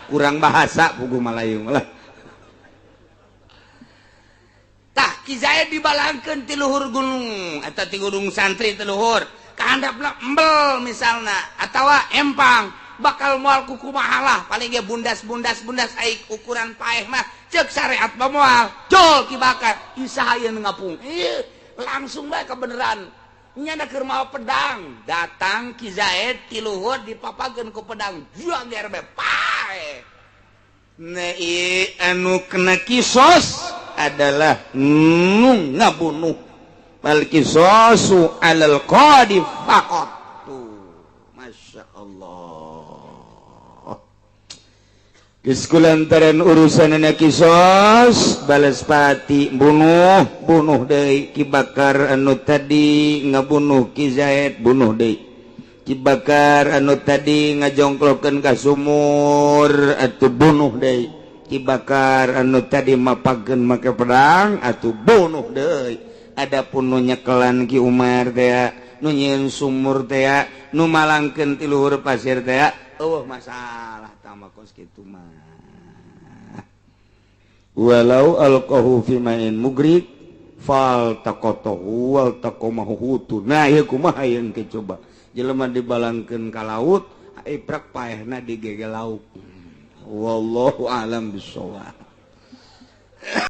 Kurang bahasa puguh Malayu lah. Tah Ki Zaid dibalangkeun ti luhur gunung eta ti gunung santri ti luhur. Kahandapna embel misalna atawa empang bakal moal kukumaha lah paling ge bundas-bundas bundas ai ukuran paeh mah ceuk syariat mah moal. Jol Ki Bakar isaha ieu ngapung. Ieu langsung bae kebenaran. Nyana keur mawa pedang datang Ki Zaid ti luhur dipapageun ku pedang juang ger be pae. Nah, anu kena kisos adalah nu ngabunuh. Bal kisosu alal qadi faqat. Tuh, Masya Allah. Geus kulantaran urusanana kisos balas pati bunuh bunuh deui Ki Bakar anu tadi ngabunuh Ki Zaid bunuh deui Ki Bakar anu tadi ngajongklokeun ka sumur atuh bunuh deui Ki Bakar anu tadi mapageun make pedang atuh bunuh deui. Adapun nu nyekelan Ki Umar teh nu nyieun sumur teh nu malangkeun ti luhur pasir teh eueuh masalah tama kos kitu mah. Walau alqahu fi ma'in mugrik fal taqatahu wal taqamahu hutu. Nah ieu kumaha ieu engke coba jelema dibalangkeun ka laut iprak paehna digege lauk. Wallahu alam bisawab.